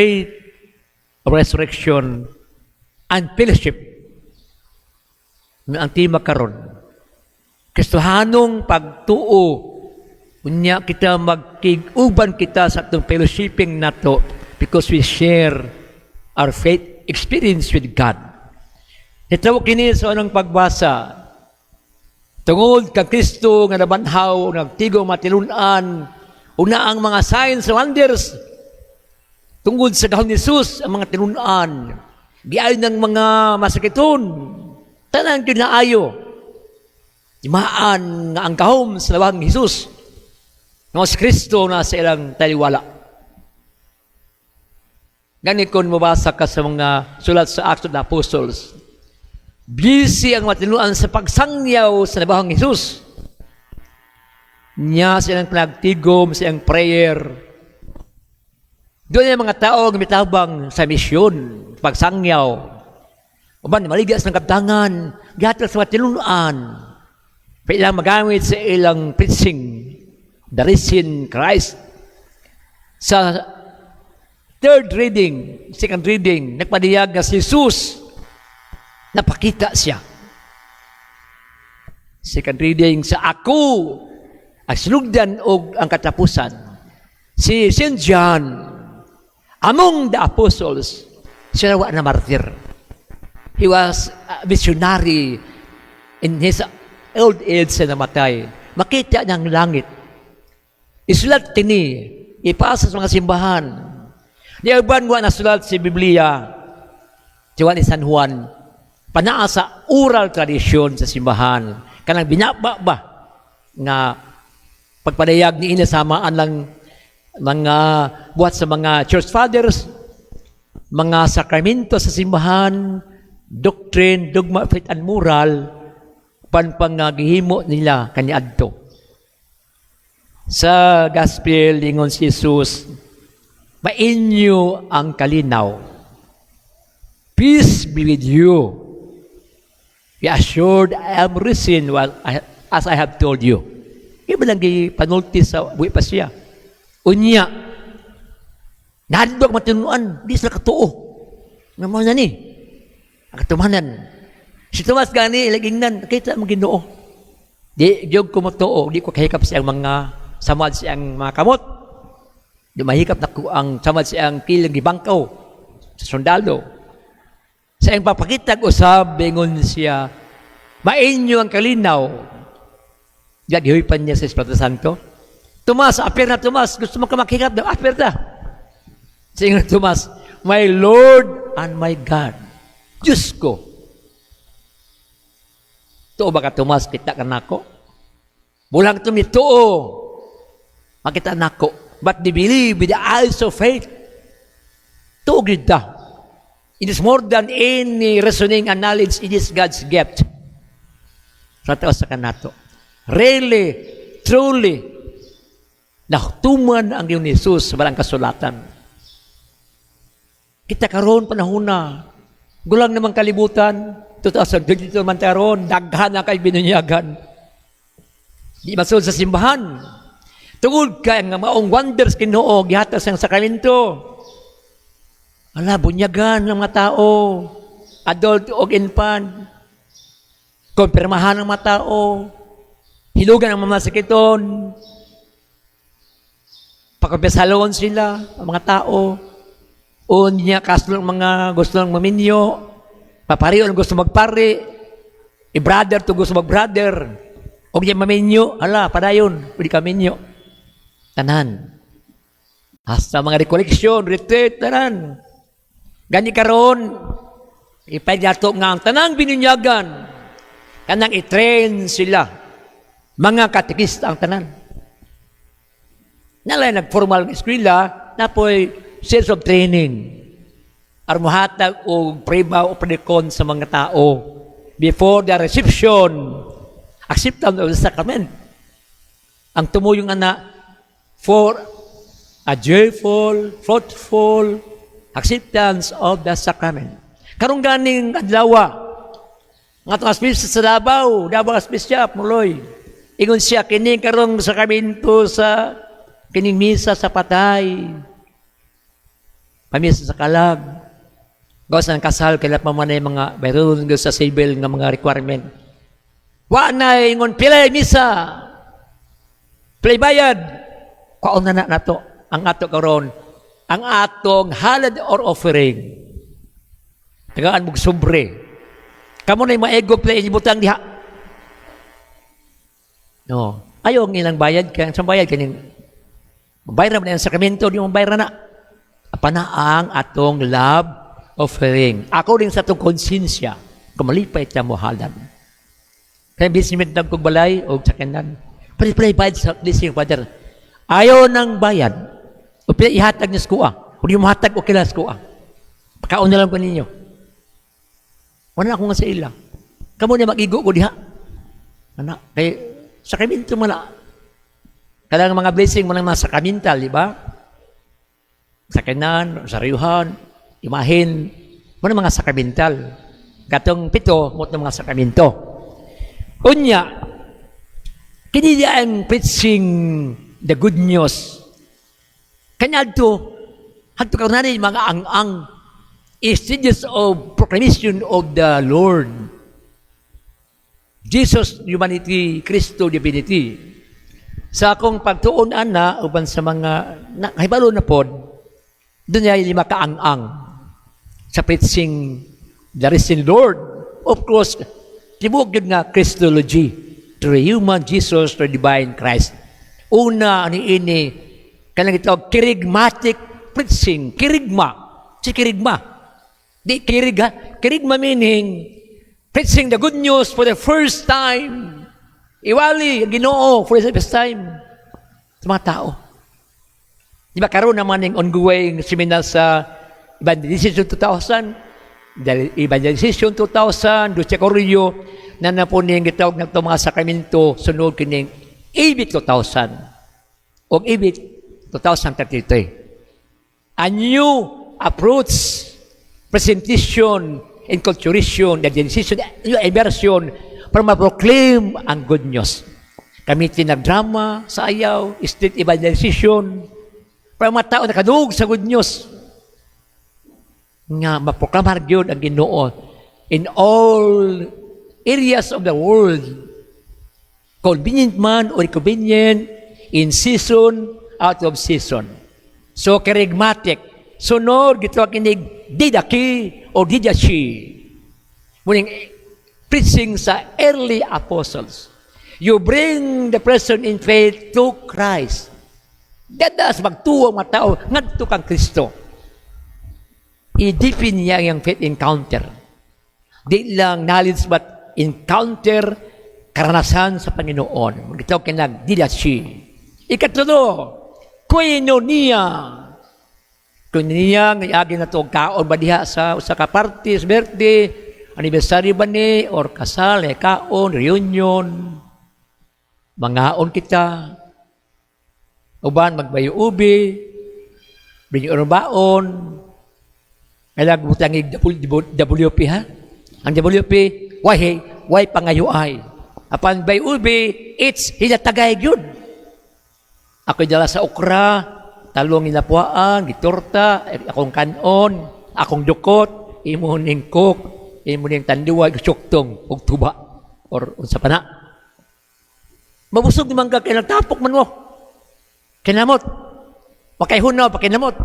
Faith, resurrection, and fellowship. Ang tema karon. Kristohanong pagtuo, unya kita magkig-uban kita sa atong fellowshipping nato because we share our faith experience with God. Ito kini sa unang pagbasa. Tungod kang Kristo nga nabanhaw, nagtigo matinun-an, una ang mga signs and wonders, tungod sa gahom ni Jesus, ang mga tinun-an, giayo ng mga masakiton, tanan kinaayo. Imaan nga ang gahom sa lawang ni Jesus, nga si Kristo na sa ilang taliwala. Gani kung mabasa ka sa mga sulat sa Acts of the Apostles, busy ang matinuan sa pagsangyaw sa nabahang Jesus. Niya silang pinagtigom, sa iyang prayer. Doon yung mga tao mitabang sa misyon, pagsangyaw. Uban, maligya sa kabtangan, gihatag sa matinuan. Pa ilang magamit sa ilang preaching, the risen Christ. Sa third reading, second reading, nagpadiyag nga si Jesus, napakita siya. Second reading, sa ako, ang sinugdan og ang katapusan. Si St. John, among the apostles, siya wa na martir. He was a missionary in his old age sa namatay. Makita niya ang langit. Isulat kini, ipasa sa mga simbahan. Di uban wa nasulat si Biblia, si Juan ni San Juan, panaa sa oral tradition sa simbahan. Kanang binaba ba nga pagpadayag ni ina samaan lang mga buhat sa mga church fathers, mga sakramento sa simbahan, doctrine, dogma, faith and moral, panpangagihimo nila kaniadto. Sa gospel, ingon si Jesus, "Mainyo ang kalinaw." Peace be with you. Be assured I am risen while I, as I have told you. Iba lang panulti sa buhi pa siya. Unya, nahadlok matinuan, di sila katuo. Nga mo na ni, ang katumanan. Si Tomas gani, lagingnan, kita mo Ginoo. Di, jog ko matuo, di ko kahikap siyang mga samad siyang mga kamot. Di mahikap na ko ang samad siyang kiling gibangkaw sa sundalo. Sa iyang papakita usab, bingon siya, "Mainyo ang kalinaw." Gihuipan niya sa Espiritu Santo. Tomas, apir na Tomas, gusto mo ka makikap daw, apir na. Sa ingon Tomas, "My Lord and my God." Diyos ko. Tuo ba ka, Tomas, kita ka nako? Bulang tumituo. Makita nako. But they believe with the eyes of faith. Tuo gid ta. It is more than any reasoning and knowledge. It is God's gift. Sa taos sa kanato. Really, truly, natuman ang iyong Jesus sa balang kasulatan. Kita karon panahon na, gulang namang kalibutan, 2022 man karon, daghan na kay binunyagan. Di masulod sa simbahan. Tungod kay nga maong wonders Ginoo gihatag sa sakramento. Ala, bunyagan ng mga tao, adult og infant. Kumpirmahan ng mga tao. Hilugan ang mga sakiton. Pagkumpisalon sila, ang mga tao. Unya, kaso ng mga gusto ng maminyo. Papari ang gusto magpari. I-brother to gusto mag-brother. O niya maminyo, ala, padayon, pwede ka minyo. Tanan. Hasta mga recollection, retreat, tanan. Gani karon, ipagyato nga ang tanang binunyagan, kanang i-train sila, mga katekista ang tanan. Nalay nag-formal ng eskwela, napoy sense of training. Aron mohatag og preba o predikon sa mga tao before the reception, acceptance of the sacrament. Ang tumuyong ana for a joyful, fruitful acceptance of the sacrament. Karong ganing adlaw, nga itong aspisya sa Davao, Davao Archbishop, muloy. Ingon siya, kini karong sakramento sa kining misa sa patay. Kami sa kalag. Gawas ng kasal, kailan pa man ay mga bayroon sa civil nga mga requirement. Wa na ingon pila misa. Pilay bayad. Kaon na na nato ang ato karon, ang atong halad or offering. Tagaan mong sobre. Kamo na maego play ibutang diha. No. Ayaw ang ilang bayad kay sa bayad kaning bayad man ang sakramento, di mo bayad na. Apa na ang atong love offering. Ako rin sa atong konsensya, kumalipay ta mo halad. Kaya basement ng kong balay o sa kanan. Pwede bayad sa blessing, Father. Ayaw ng bayad. O pila ihatag niya sa kuha. Kung di mo hatag, okay lang sa kuha. Pakaon na lang ko ninyo. Wala akong nga sa ila. Kamu na mag-igo ko diha. Ana, kay sakramento man na. Kailangan mga blessing mo ng mga sakramental, di ba? Sakrenan, saryuhan, imahin, mo mga sakramental. Katong pito, mo mga sakramento. Unya, kini ang preaching the good news. Kanya adto, hadto karon mga ang-ang stages of proclamation of the Lord. Jesus humanity, Kristo divinity. Sa akong pagtuon ana uban sa mga nakahibalo na pod, doon ay lima ka ang-ang sa preaching the risen Lord. Of course, tibuok yun nga Christology, the human Jesus, the divine Christ. Una, ani ini, kanang ito, kerygmatic preaching, kerygma, si kerygma. Di kirig ha, kerygma meaning, preaching the good news for the first time. Iwali ang Ginoo for the first time sa mga tao. Di ba karon naman yung ongoing seminar sa Evangelization 2000, Evangelization 2000, Duce Correo, na na po niyang gitawag na itong mga sakramento sunod kining EB 2000 o EB 2033. A new approach, presentation, enculturation, evangelization, new immersion para ma-proclaim ang good news. Kami tinagdrama sa ayaw, street evangelization, para mga tao nakadungog sa good news nga maproklamar gyud ang Ginoo in all areas of the world, convenient man or inconvenient, in season, out of season. So kerygmatic. Sunod gitawag kinig didache o didache, muning preaching sa early apostles. You bring the person in faith to Christ. Dadas magtuo ang mga tao ngadto kang Kristo. I-deepen niya ang faith encounter. Di lang knowledge but encounter, karanasan sa Panginoon. Gitawag kinag didache. Ikatulo, koinonia. Koinonia, nga agi na to kaon ba diha sa usa ka party, sa birthday, anniversary ba ni, or kasal, eh, kaon, reunion, mangaon kita, uban magbayo ubi, bring your baon, kailangan butang WP ha? Ang WP, why pangayuay. Apan bay ubi, it's hilatagay yun. Ako dala sa okra, talong inapuaan, gitorta, akong kanon, akong dukot, imo ning cook, imo ning tanduay, suktong, ug tuba, or unsa pa na. Mabusog ni mangga kay nagtapok man mo. Kinamot. Wakay hunaw pa kinamot.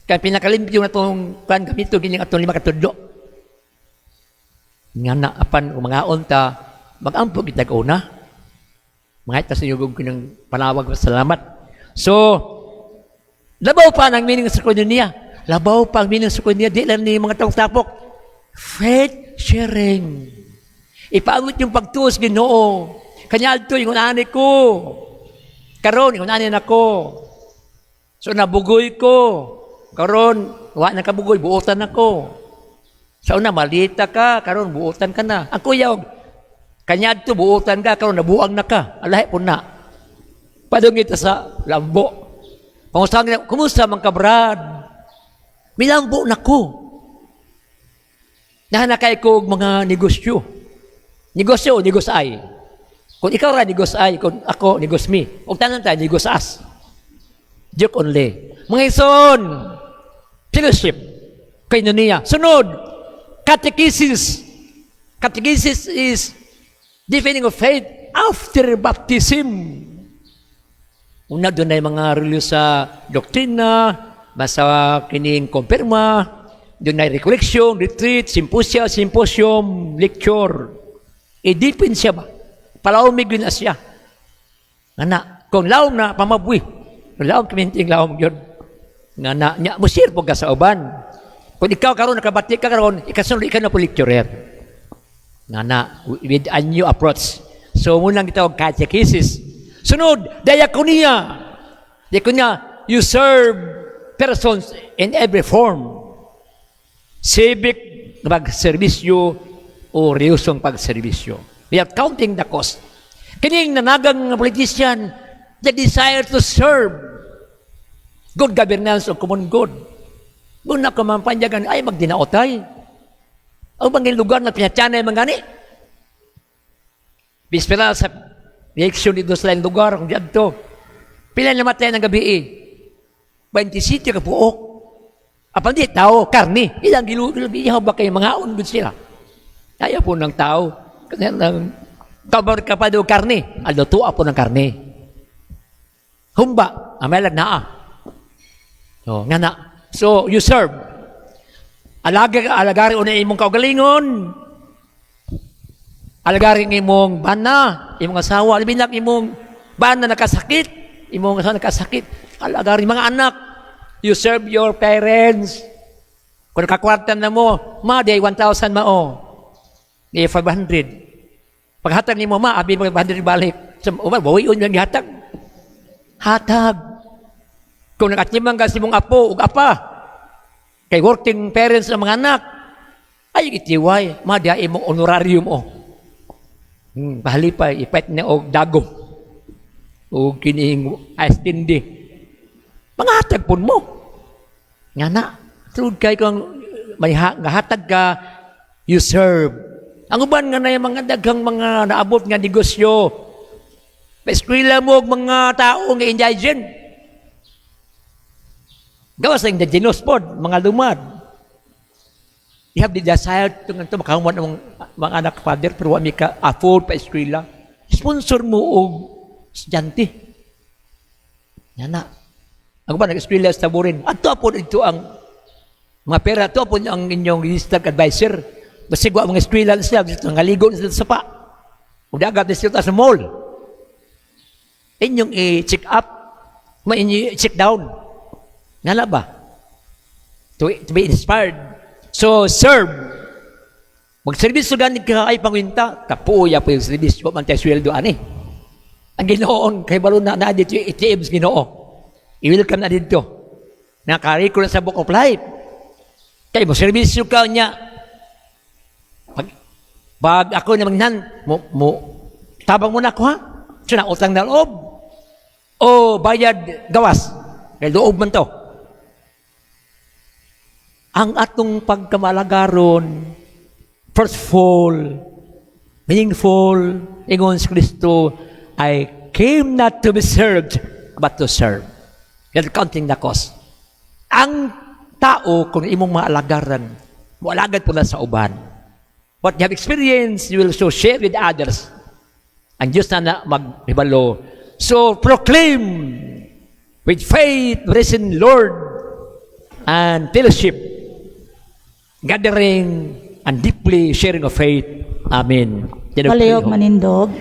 Kay pinakalimpyo na itong kan gamito gining atong lima katudlo. Nga na apan kung mga ta magampo kitag una. Mga ita sa yugog ko ng panawag salamat. So, labaw pa ang meaning sa koinonia. Labaw pa ang meaning sa koinonia. Di lang ni mga taong tapok. Faith sharing. Ipaabot yung pagtuos Ginoo. Kanya adto yung ani ko. Karon yung ani nako. So nabugoy ko. Karon wa na kabugoy, buotan ako. Sa una malita ka, karon buotan ka na. Ang kuyaw, kanya adto buotan ka, karon nabuang na ka. Alahi po na. Padung ita sa lambo. Kumusta, kumusta man ka, Brad? Milambo na ko. Nahanakay ko og mga negosyo. Negosyo o negos ay. Kung ikaw ra negos ay, kung ako negos me. Og tanan tayo negos as. Joke only. Mga ison, Fellowship. Koinonia. Sunod, catechesis. Catechesis is deepening of faith after baptism. Una, doon ay mga relihiyosa doktrina, basta kining kumpirma, doon ay recollection, retreat, symposia, symposium, lecture. I-deepen siya ba? Palaumig yun na siya. Nga kung laom na, pamabwi. Kung laom, kaminting laom yun. Nga na, nya, musir po ka sa uban. Kung ikaw karon nakabati ka karon, ikasunod ikaw na po lecturer. Nga na, with a new approach. So, munang gitawag catechesis. Sunod, diakonia. Diakonia, you serve persons in every form. Civic pagserbisyo o relihiyosong pagserbisyo. We are counting the cost. Kining nanagang politician, the desire to serve good governance o common good. Muna ka mampanyagan, ay magdinaotay. Ang mga lugar na pinatyanay mga ni. Bispera sa election dito sa laing lugar, kung dito. Pila namatay ng gabi eh? 27 ka puok. Apan di, tao, karni. Ilang gilo, ihaw ba kayo, mga gud sila. Kaya po ng tao. Kasi ng kabar ka pa daw karni. Alutua po ng karni. Humba, amay lang naa. So, nga na. So, you serve. Alaga, alagari una imong kaugalingon. Alagari ang imong bana, imong asawa, labi na imong bana nakasakit, imong asawa nakasakit. Alagari mga anak. You serve your parents. Kung nakakwarta na mo, ma, di 1,000 mao. Di 500. Paghatag nimo ma, abi mo 500 balik. So, uma, bawion lang gihatag. Hatag. Kung nakatimang ka sa imong apo ug apa, kay working parents ng mga anak, ay itiway, ma, di imong honorarium o. Bahali pa, ipait na og dagom. O kining ice candy. Pangatag pun mo. Nga na, true kay kung may ha, ngahatag ka, you serve. Ang uban nga na yung mga daghang mga naabot nga negosyo. Paeskwela mo og mga tao nga indigent. Gawas sa indigenous pod, mga lumad. You have the desire to makahuman ang mga anak father pero wa mi ka afford pa eskwela. Sponsor mo og estudyante. Yan na. Ang ba nag-eskwela sa Taburin. Ato po ito ang mga pera. Ato po ang inyong registered advisor. Basig wa mga eskwela na sila. Gusto ngaligo na sila sa pa. Ug dagat na sila sa mall. Inyong i-check up. Ma inyo i-check down. Nga na ba? To be inspired. So, serve. Magserbisyo ganit ka ay pangwinta. Kapuya po yung serbisyo. Man tayo sweldo ani. Ang Ginoon, kay balo na na dito yung ATM sa Ginoo. I-welcome na dito. Nakariko na sa Book of Life. Kay mo serbisyo ka niya. Pag ako na magnan, mo, tabang mo na ako ha. So na utang na loob. O bayad gawas. Kay loob man to. Ang atong pagkamalagaron, fruitful, meaningful, ingon si Kristo, "I came not to be served, but to serve." Yan, counting the cost. Ang tao, kung imong maalagaran, moalagad po na sa uban. What you have experienced, you will so share with others. Ang Diyos na na maghibalo. So, proclaim with faith, risen Lord, and fellowship, gathering, and deeply sharing of faith. Amen. Palihog manindog.